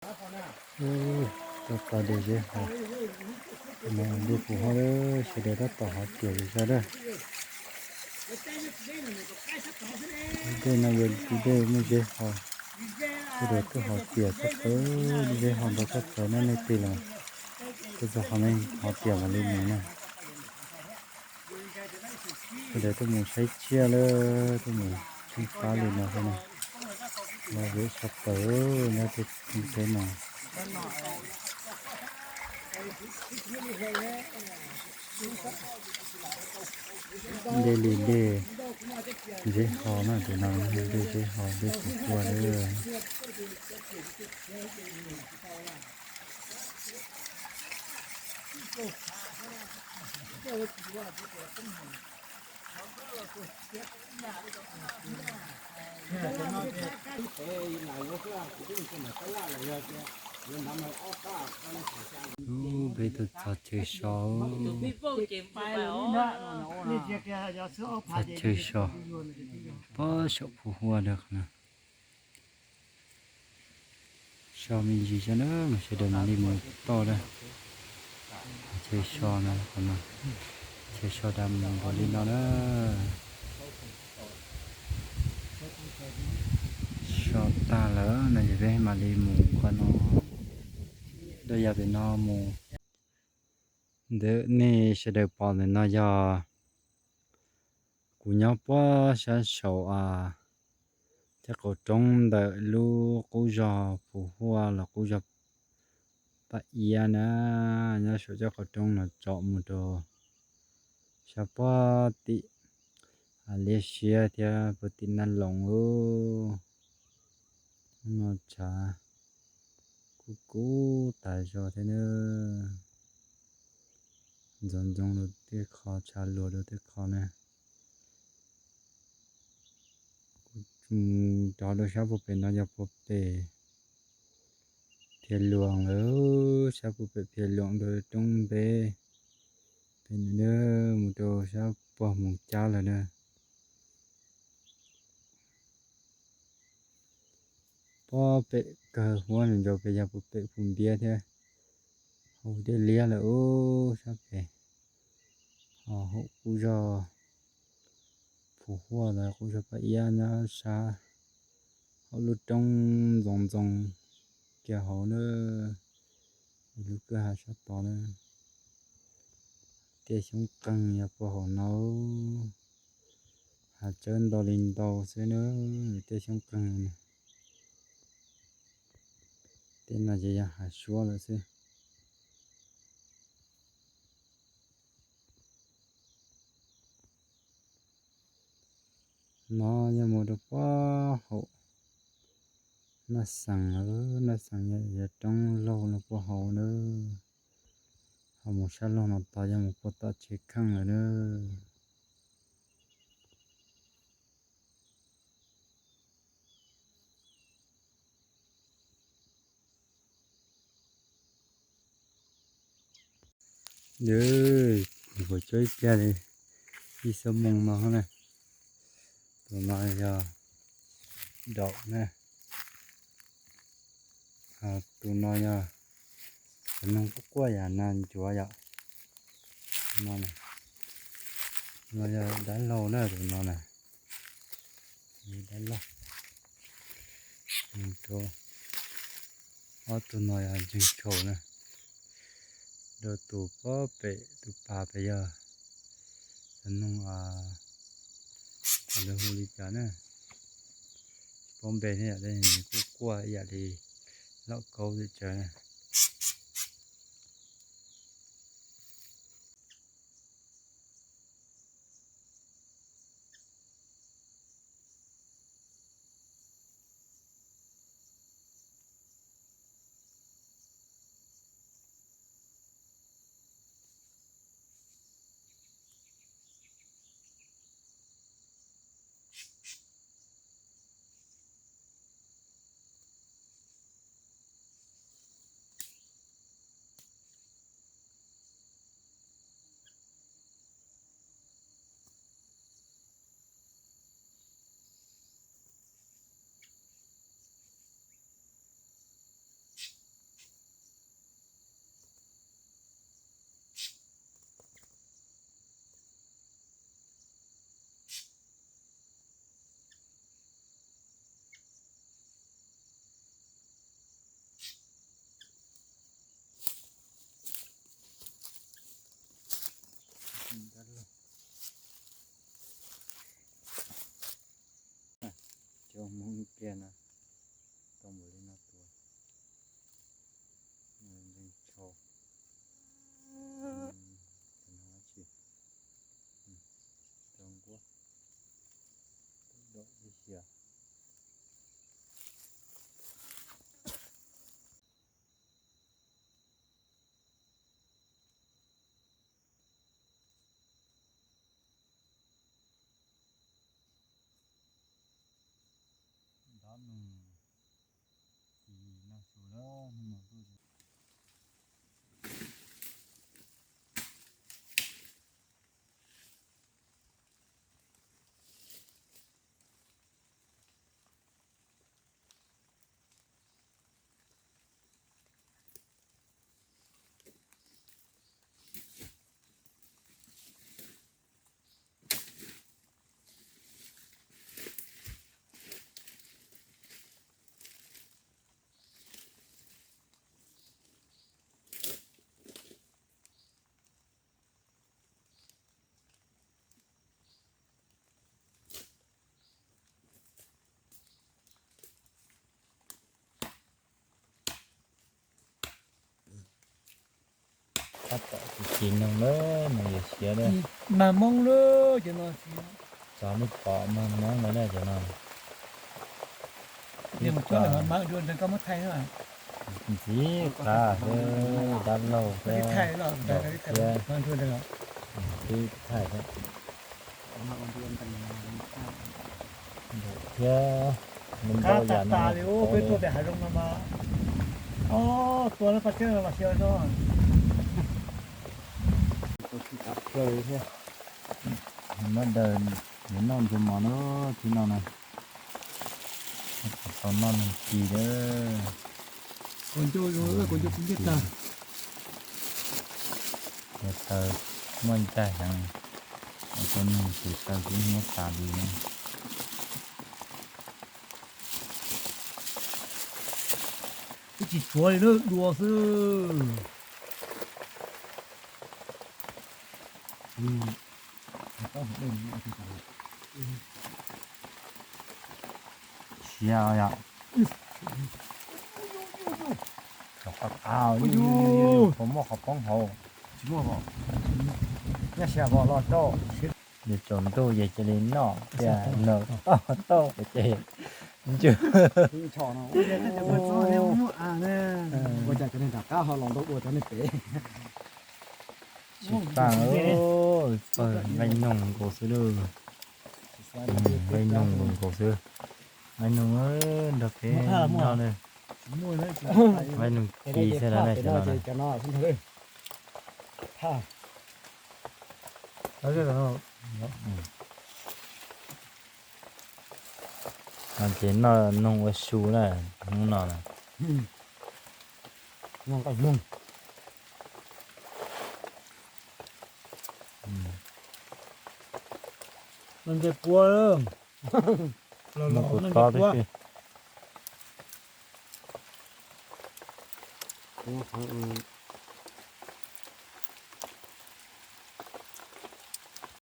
Tab tom de zeb hos, no dej puv huab lawm, sawv daws tab tom hov tiam zog lawm. Dej no yog dej muaj zeb hos, sawv daws twb hov tiam txog plaws, zeb hos ntau tshaj plaws na, leej twg los tuaj txog qhov no hov tiam mam li mus na. Sawv daws tuaj mus saib tsiaj lawm, tuaj mus tsheej pab li no xwb na. Los zeb sab plaws nyob tej teb no. Dej li dej zeb hos na, tus no dej zeb hos dej puv huab lawm. Ub, peb tuaj txog chaw so, txog chaw so, pab saum phuv huab ntawd qhov no. So me ntsis xwb na, mas sawv daws mam li mus toj lawm. Chaw so no, qhov no, chaw so da mus npaum li no na. So tag lawm no ces peb mam li mus qhov no, rau yav pem no mus. Ntawm nej sawv daws pom ntawm no yog kuv nyob puag sab saum caj qaum roob ntawm lub qub zos Phuv Huaj los qub zos Paj Iab na, nyob saum caj qaum roob no tsom mus rau sab puag tim Liab Siab thiab puag tim Naj Loos ub. No tshav kuj kub tas zog thiab na, ntxoov ntxoo rau tej qho, tshav luag rau tej qho na. Kuv mus rov rau sab puag pem no yog puag pem Phiaj Luas lawm, sab puag pem Phiaj Luas rau roob npe pem no na, mus rau sab puag Moos Cab lawm na. Puag pem kawg huab nws nrau pem yog puag pem Phu Npiab thiab hauv Dej Liab lawm ub sab pem. Ho hauv qub zos Phuv Huaj los qub zos Paj Iab nyob sab hauv lub roob ntxoov ntxoo kiag hauv na, lub kwj ha sab tod na. Tej xyoob qeeg yog puag hauv no, hav tsawb ntau li ntau xwb na, tej xyoob qeeg. Tej no ces yog hav suab lawm xwb. No yog mus rau puag hauv Naj Xees, Naj Xees yog roob laug no puag hauv na. Ho mus sab laug no tod yog mus puag tom tsev kheej lawm na. Yog, kuv cuab ib pliag li ib xuab moos no na. Tus no yog daum na. Tus no yog cov noog quaj quaj yam no ncuav yom. No, no yog dab laug na, tus no na. Dab laug. Rau ob tug no yog ntseeg tshaum na. Rau tus puag pem tus pas pem yog cov noog, lawv hu li cas na, tsis paub npe thiab yom, nws kuj quaj ib yam li lauj kaub teb tsawv na. Tab tom tsis tsis noog lawm, noog yuav siav lawm. Mag Hmoob lawm cov no. Txog lub pom mag Hmoob lawm na cov no. Ntxiv qab xwb, dab laug thiab, twb thaij thiab. Thiab ntau yam no peb tuaj pem hav zoov no mas, tua lub paj tsawb no los xyov no. Muab daws yuav noj ntxuag mov na, thib no na. Tau noj nag kis lawm. Yog taw muaj ncaj heev, ua rau nag kis taw kub hnyiab tas li na. Twb tsis tshuav li na, dua xwb. Siav yom. Qhov qab qab, puas muaj qhov poob hauv? Tsis muaj os. Nyob siav vos los rau. Yuav tsaus ntuj ces cia li noj tiag, noj tau tau ces ntswg. Ua cas cov neeg nram qab ho los ntau dua cov neeg pem? Tsis tag, pawg nqaij noog nkaus xwb lauj. Nqaij noog nkaus nkaus xwb. Nqaij noog nrog peb noj na. Nqaij noog ci xwb lawm na cov no na. Ces noj noog ua su na, hnub no na. Noj ncej puab, noj ncej puab.